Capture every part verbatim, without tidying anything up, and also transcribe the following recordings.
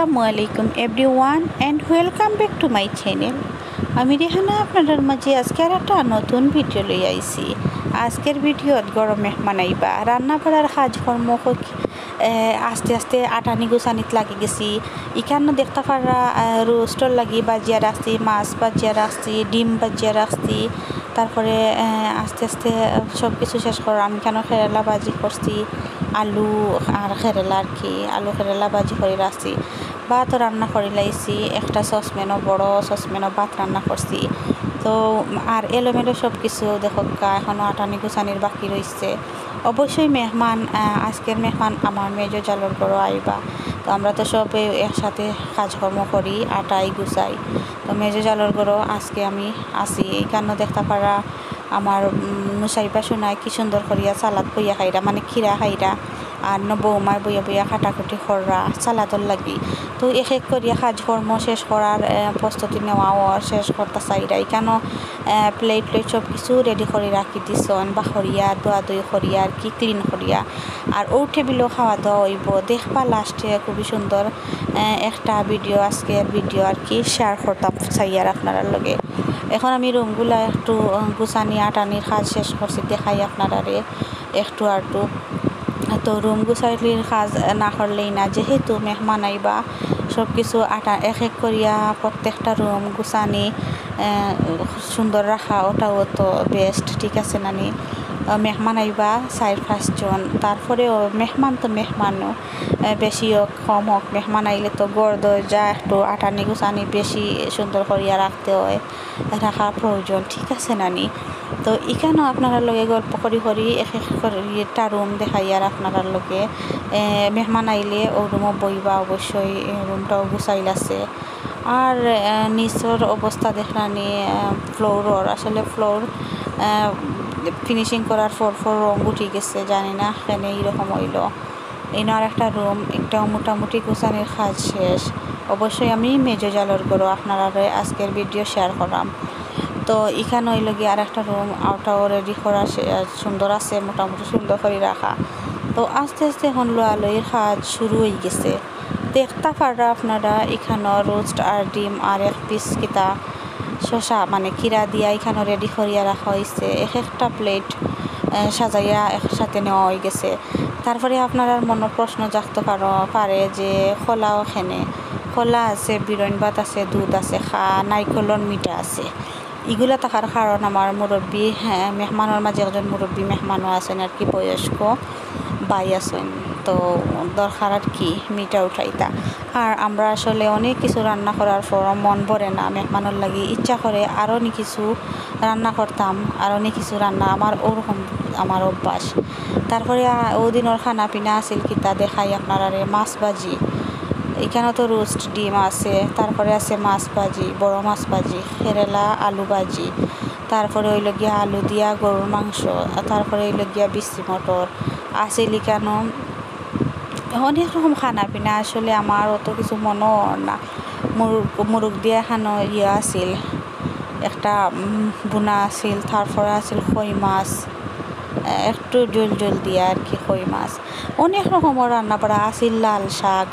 আসসালামু আলাইকুম everyone and welcome back to my channel। আমি রেহানা আপনারার মাঝে আজকে আর একটা নতুন ভিডিও লই আইছি। আজকের ভিডিওত ঘরো মেহমান আইবা, রান্না বাড়ার কাজকর্ম করি, এ, আস্তে আস্তে আটানি গুছানিত লাগি গেছি। ইখানো দেখতা পাররা, এ, রোস্টর লাগি ভাজিয়া রাখছি, মাছ ভাজিয়া রাখছি, ডিম ভাজিয়া রাখছি। তারপরে, এ, আস্তে আস্তে সব কিছু শেষ করলাম। ইখানো কেরেলা ভাজি করছি, আলু আর কেরেলা আর কি, আলু কেরেলা ভাজি করি রাখছি। ভাতও রান্না করি লাইছি, একটা সসপ্যানও, বড় সসপ্যানও ভাত রান্না করছি। তো আর এলোমেলো সব কিছু দেখউক্কা, এখনো আটানি গুছানির বাকি রইছে। অবশ্যই মেহমান, আহ, আজকের মেহমান আমার মেজো জালর ঘরো আইবা। তো আমরা তো সবে একসাথে কাজকর্ম করি, আটাই গুছাই। তো মেজো জালর ঘরো আজকে আমি আছি। ইখানো দেখতা পাররা আমার, উম, নুসাইবা সোনায় কি সুন্দর করিয়া সালাদ বইয়া খাইরা, মানে খিরা খাইরা। আর ন বৌমায় বইয়া বইয়া কাটাকুটি কররা সালাদর লাগি। তো এক এক করিয়া কাজকর্ম শেষ করার, আহ, প্রস্তুতি নেওয়াও শেষ করতা চাইরা। ইখানো, আহ, প্লেট প্লেট সব কিছু রেডি করি রাখি দিছইন, বা করিয়া ধোয়াধুই করিয়া আর কি ক্লিন করিয়া। আর ও টেবিলও খাওয়া দাওয়া অইবো। দেখবা লাস্টে খুবই সুন্দর, আহ, একটা ভিডিও, আজকের ভিডিও আর কি শেয়ার করতাম চাইয়ার আপনারার লগে। এখন আমি রুমগুলা একটু, আহ, গুছানি আটানির কাজ শেষ করছি, দেখাই আপনারারে একটু আরটু। তো রুম গুছানির কাজ না করলেই না, যেহেতু মেহমান আইবা, সব কিছু আটা এক এক করিয়া প্রত্যেকটা রুম গুছানি, আহ, সুন্দর রাখা, ওটাও তো বেস্ট, ঠিক আছে নানি? আহ, মেহমান আইবা চাইর পাঁচজন, তারপরেও মেহমান তো মেহমানও, আহ, বেশি হোক কম হোক, মেহমান আইলে তো ঘর দরজা একটু আটানি গুছানি বেশি সুন্দর করিয়া রাখতে হয়, রাখা প্রয়োজন, ঠিক আছে নানি? তো ইখানো আপনারার লগে গল্প করি করি এক এক করি একটা রুম দেখাইয়ার আপনারার লগে। এ, মেহমান আইলে ও রুমও বইবা, অবশ্যই, এ, রুমটাও গুছাইল আছে। আর, এ, নিচর অবস্থা দেখরানি, এ, ফ্লোরর, আসলে ফ্লোর, এ, ফিনিশিং করার পর পর রং উঠি গেছে, জানি না কেনে এইরকম অইলো। ইনো আর একটা রুম, একটাও মোটামুটি গুছানির কাজ শেষ। অবশ্যই আমি মেজো জালর ঘরো আপনারারে আজকের ভিডিও শেয়ার করাম। তো ইখান অইলো গিয়া আর একটা রুম, ওটাও রেডি করা শে-, সুন্দর আছে, মোটামুটি সুন্দর করি রাখা। তো আস্তে আস্তে এখন লওয়া লইর কাজ শুরু অই গেছে। দেখতা পাররা আপনারা ইখানো রোস্ট আর ডিম আর এক পিস কিতা শশা, মানে খিরা দিয়া ইখানো রেডি করিয়া রাখা অইছে। এক একটা প্লেট, এ, সাজাইয়া একসাথে নেওয়া অই গেছে। তারপরে আপনারার মনো প্রশ্ন জাগতো পারো, পারে যে কলাও কেনে, কলা আছে, বিরইন ভাত আছে, দুধ আছে, খা-, নাইকলর মিঠা আছে। ইগুলা থাকার কারণ আমার মুরব্বি, হ্যাঁ, মেহমানর মাঝে একজন মুরব্বি মেহমানও আছইন আর কি, বয়স্ক ভাই আছইন, তো দরকার আর কি মিঠা উঠাইতা। আর আমরা আসলে অনেক কিছু রান্না করার পর মন ভরে না, মেহমানর লাগি ইচ্ছা করে আরও নি কিছু রান্না করতাম, আরও নি কিছু রান্না, আমার ওরকম আমার অভ্যাস। তারপরে, আ, ও দিনর খানা পিনা আছিল কিতা দেখাই আপনারারে, মাছ ভাজি, ইখানো তো রোস্ট ডিম আছে, তারপরে আছে মাছ ভাজি, বড় মাছ ভাজি, কেরেলা আলু ভাজি, তারপরে অইলো গিয়া আলু দিয়া গরুর মাংস, আর তারপরে অইলো গিয়া বিচি মটর আছিল ইখানো। অনেক রকম খানা পিনা, আসলে আমার অত কিছু মনো না। মুরগ, মুরগ দিয়া খানো ইয়া আছিল, একটা, উম, বুনা আছিল, তারপরে আছিল কই মাছ, এ, একটু জল জল দিয়া আর কি কই মাছ। অনেক রকমর রান্না বাড়া আছিল, লাল শাক।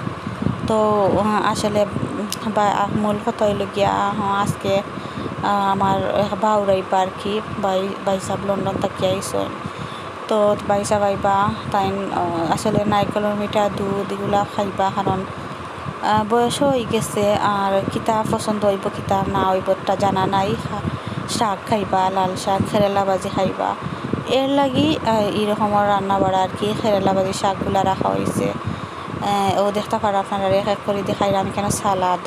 তো, আহ, আসলে, উম, বা-, আহ, মূল কথা অইলো গিয়া, আহ, আজকে, আহ, আমার এক বাউর আইবা আর কি, ভাই, ভাই সাহেব লন্ডন থাকি আইছইন। তো ভাই সাহেব আইবা, তাইন, আহ, আসলে নাইকলর মিঠা, দুধ ইগুলা খাইবা, কারণ, আহ, বয়সও অই গেছে, আর কিতা পছন্দ অইবো, কিতা না অইবো, তা জানা নাই। খা-, শাক খাইবা, লাল শাক, কেরেলা ভাজি খাইবা, এর লাগি, আহ, ই রকমর রান্না বাড়া আর কি, কেরেলা ভাজি শাকগুলা রাখা অইছে। আহ, ও দেখতা পাররা আপনারারে এক এক করি দেখাইরাম, ইখানো সালাদ,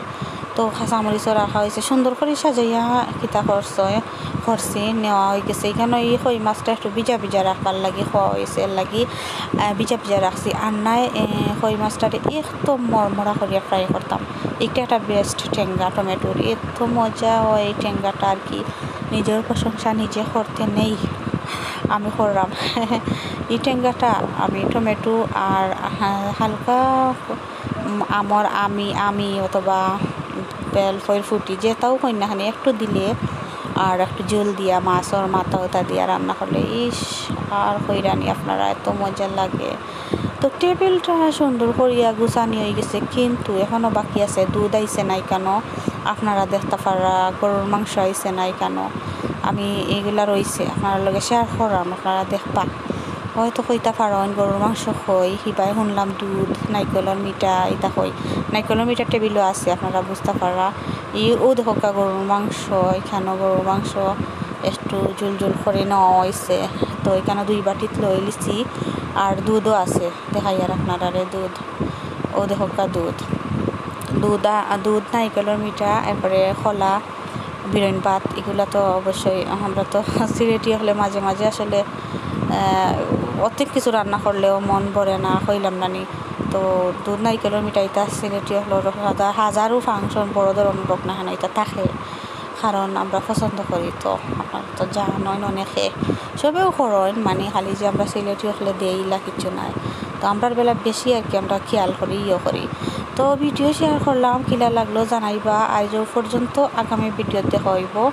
তো কাঁচামরিচও রাখা অইছে, সুন্দর করি সাজাইয়া কিতা করছে, করছি, নেওয়া অই গেছে। ইখানো ই কই মাছটা একটু ভিজা ভিজা রাখবার লাগি কওয়া অইছে, এর লাগি, আহ, ভিজা ভিজা রাখছি। আর নায়, এ, কই মাছটারে একদম মরমরা করিয়া ফ্রাই করতাম। একটা একটা বেস্ট টেঙ্গা টমেটোর, এত মজা অয় এই টেঙ্গাটা আর কি। নিজর প্রশংসা নিজে করতে নেই, আমি করলাম। ই টেঙ্গাটা আমি টমেটো আর হা-, হালকা, উম, আমর আমি, আমি অথবা বেল ফইর ফুটি যেটাও কই না কেনে একটু দিলে, আর একটু জল দিয়া মাছর মাথা ওটা দিয়া রান্না করলে, ইস, আর কইরানি আপনারা, এত মজা লাগে। তো টেবিলটা সুন্দর করিয়া গুছানি অইগেছে, কিন্তু এখনো বাকি আছে। দুধ আইছে না ইকানো, আপনারা দেখতা পাররা, গরুর মাংস আইছে না ইকানো। আমি এইগুলা রইছে, আপনারার লগে শেয়ার করাম, আপনারা দেখবা। হয়তো কইতা পারইন, গরুর মাংস কই, হিবায় হুনলাম দুধ, নাইকলর মিঠা, ইতা কই। নাইকলর মিঠা টেবিলো আছে, আপনারা বুঝতা পাররা। ই, অউ দেখউক্কা গরুর মাংস, ইকানো গরুর মাংস একটু ঝুল ঝুল করি নেওয়া অইছে। তো ইকানো দুই বাটিত লইলিছি, আর দুধও আছে, দেখাইয়ার আপনারারে দুধ। অউ দেখউক্কা দুধ, দুধ আ-, দুধ, নাইকলর মিঠা, এরপরে কলা, বিরইন ভাত, ইগুলা তো অবশ্যই আমরা তো সিলেটি অকলে মাঝে মাঝে আসলে, আহ, অতিক কিছু রান্না করলেও মন ভরে না, কইলাম না নি। তো দুধ নাইকলর মিঠা ইতা সিলেটি অকলর হাজা-, হাজারো function, বড় ধরনর অউক না কেনে, ইতা থাকে, কারণ আমরা পছন্দ করি। তো আপনারা তো জানইন অনেকে, সবেউ করইন, মানে খালি যে আমরা সিলেটি অকলে দেই ইলা কিচ্ছু নাই। তো আমরার বেলা বেশি আর কি আমরা খেয়াল করি, ইয়ে করি। তো ভিডিও শেয়ার করলাম, কিলা লাগলো জানাইবা। আইজ অউ পর্যন্ত, আগামী ভিডিওত দেখা অইবো।